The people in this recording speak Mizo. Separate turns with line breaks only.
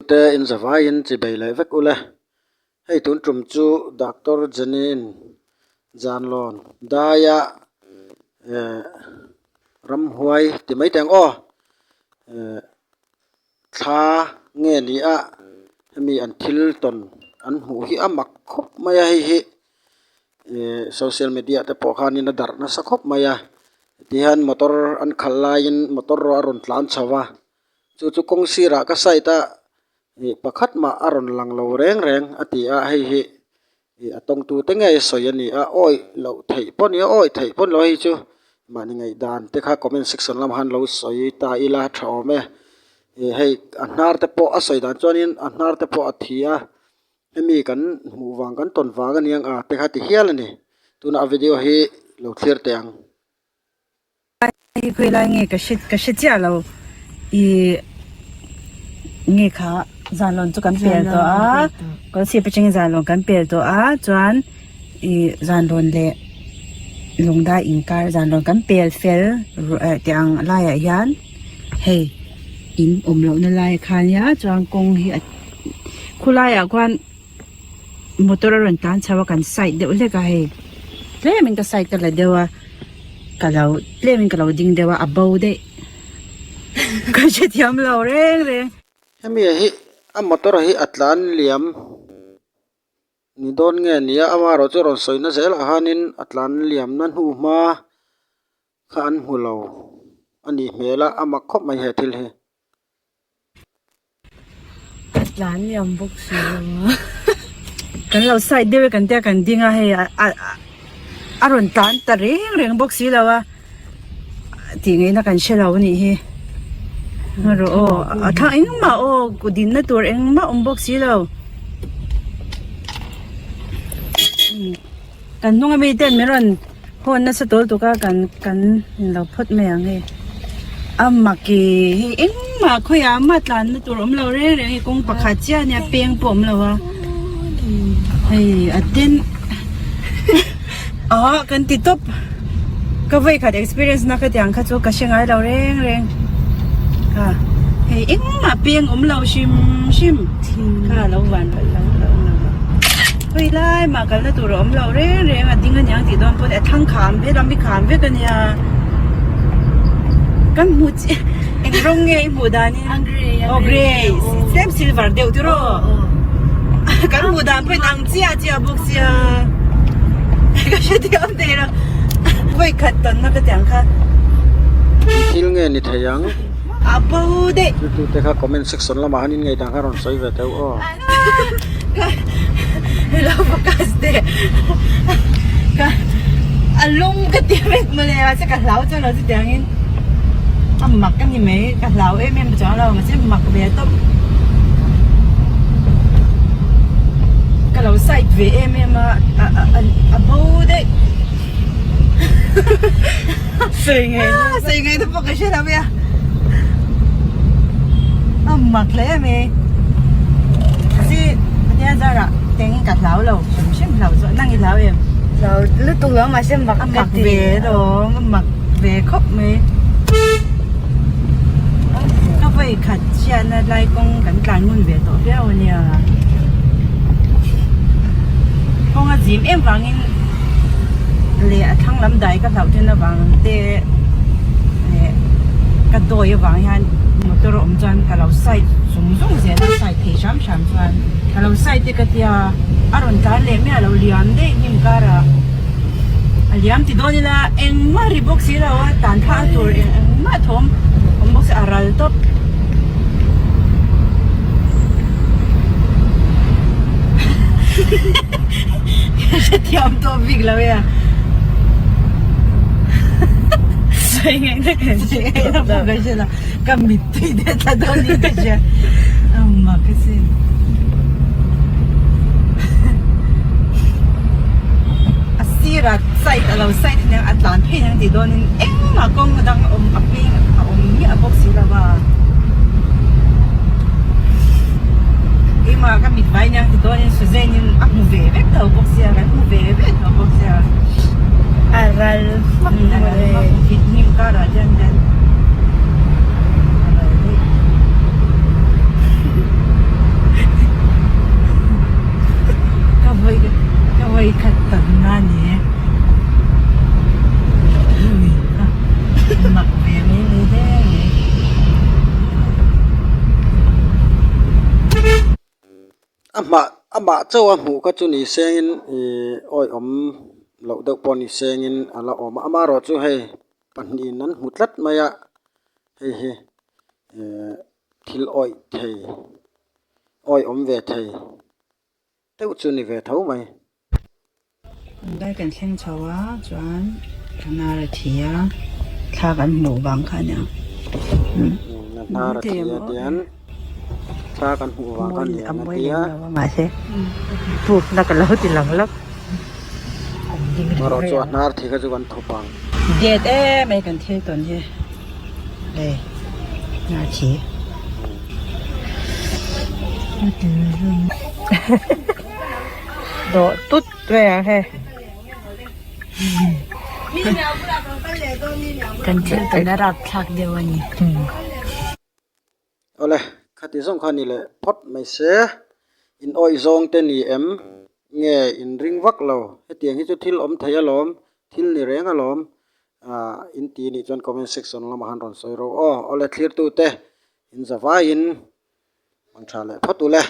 Thlirtute in zavaiin chi bei leh vek ule. Hei tun tum chu Doctor Jenin Janlawn daia eh ramhuai ti mai teh ang aw eh thla nge ni a hemi an thil tawn an hmuh hi a mak khawp mai a hei hi eh social media te pawh khanin a darh nasa khawp mai a tihian motor an khalh laiin motor a rawn tlan chho a chu chu kawng sirah ka side a ih pakhat mah a rawn lang lo reng reng a ti a hei hi ih a tawngtu te ngei sawi a ni a awi loh theih pawh a ni a awi theih pawh a ni lo hei chu mahni ngaihdan te kha comment section lamah khan lo sawi ta ila tha awm e ih hei a hnar te pawh a sawi dan chuanin a hnar te pawh a thi a hemi kan hmuh vang kan tawn vang a niang a te kha ti hial a ni tunah a video hi lo thlir teh ang.
Hei khawi lai nge ka hre ka hre chiah lo ih nge kha zanlawn chu kan pel tawh a kawlsip atangin zanlawn kan pel tawh a chuan ih zanlawn leh lungdai inkar zanlawn kan pel fel eh tih ang laiah hian hei in awm lohna lai kha ania chuan kawng hi a khulaiah khuan. Motor a rawn tlan chho a kan side deuh hlek a hei tlemin ka side ka la deuh a ka lo tlemin ka lo ding deuh a a bo daih ka hrethiam lo reng reng.
Hemi hi a motor hi a tlan liam ni dawn nge nia amaherawh chu rawn sawi na zelah khanin a tlan liam na hnu hma kha an hmu lo a nih hmel a a mak khawp mai he thil hi.
A tlan liam bawk si lo a. Kan lo side deuh e kan tia kan ding a hei a a rawn tlan ta reng reng bawk si lo a tih ngaihna kan hre lo a nih hi ngarawh aw a thlang engmah aw kut dinna tur engmah awm bawk si lo. Kan hnung ami ten min rawn hawn nasa tawl tuk a kan kan inlo phawt mai ang hei a mak ih hei engmah khawiah mah tlanna tur awm lo reng reng hei kawng pakhat chiah ania peng pawh awm lo a hei a den ah kan ti tawp ka vawikhat experience na ka tiang kha chu ka hre ngai lo reng reng kha hei engmah peng awm lo hrim hrim kha lo van lo lo lo awm lo va. Hawi lai mah kalna tur a awm lo reng reng a ding aniang tih dawn pawn a thlang kham helam hi kham vek ania kan hmu chiah eng rawng nge i hmuh dan in aw grey tlem silver deuh tiraw kan hmuh dan pawh in ang chiah chiah bawk sia ka hrethiam thei lo vawi khat tawnna ka tiang kha.
Thil nge ni thei ang?
A bo daih.
Tute kha comment section lamah han inngeih dan kha rawn sawi ve teuh aw.
Hello focus te ka a lung ka ti vek mawle mahse ka hlau chuan lo chutiang in a mak a ni mai ka hlau em em chuang lo mahse mak ve tawp ka lo side ve em em a a bo daih sawi ngei sawi ngei te pawh ka hre lo mai a a mak hle mai si pathian zarah teng ka hlau lo hrim hrim hlau zawh nang i hlau em
hlau lutuk lo mahse mak
a mak ve alawm a mak ve khawp mai ka vawi khat chhiatna lai kawng kan tlan ngun ve tawh viau ania kawng a zim em vangin leh a thlang lam dai ka hlauh then avang te leh ka dawi avang hian motor a awm chuan ka lo side zung zung zel a side thei hram hram chuan ka lo side te ka tia a rawn tlan leh miah lo liam daih hnim karah a liam ti dawn ila engmah ri bawk si lo a tan thla tur engmah thawm awm bawk si a ral tawp. Hrethiam tawh bik lo e a. Sawi ngaihna ka hre lo. Ka hre lo. Ka mittui te tla dawn in ka hria. Amma ka sin. A sirah side a lo side aniang a tlan phei aniang tih dawnin engmah kawng dang a awm a peng a awm miah bawk si lo va. Keimah ka mit vai aniang ti dawnin Suzanne in a hmu ve vek tho bawk sia kan hmu ve ve tho bawk sia.
A ral hmak
a ral hmak hit hnim karah hian hian a ral daih.
Amah amah chauh a hmuh kha chu ni sengin ihh awihawm loh deuh pawh ni sengin a la awm a amaherawh chu hei pahnihin an hmu tlat mai a hei hi ehh thil awih thei awihawm ve thei. Deuh chu ni ve tho mai.
Dai kan thleng chho a chuan hnar a thi a thla kan hmuh vang kha ania.
Hnar a thi a tian thla kan hmuh vang kha ania a ti a.
Mahse proof na ka lo ti lang lawk.
Erawh chu a hnar thi kha chu kan thawp ang.
Diet em mai kan thil tawn hi hei hnar thi. Dawh tut mai ang hei.
Kan thil tawn a rapthlak deuh a ni.
Awle, khati zawng kha ni leh phawt mai se, in awih zawng te ni em? Nge in ring vak lo? Hetiang hi chu thil awm thei alawm, thil ni reng alawm. Aaa in ti nih chuan comment section lamah han rawn sawi ro aw. Awle, thlirtute in zavaiin hman tha leh phawt ule.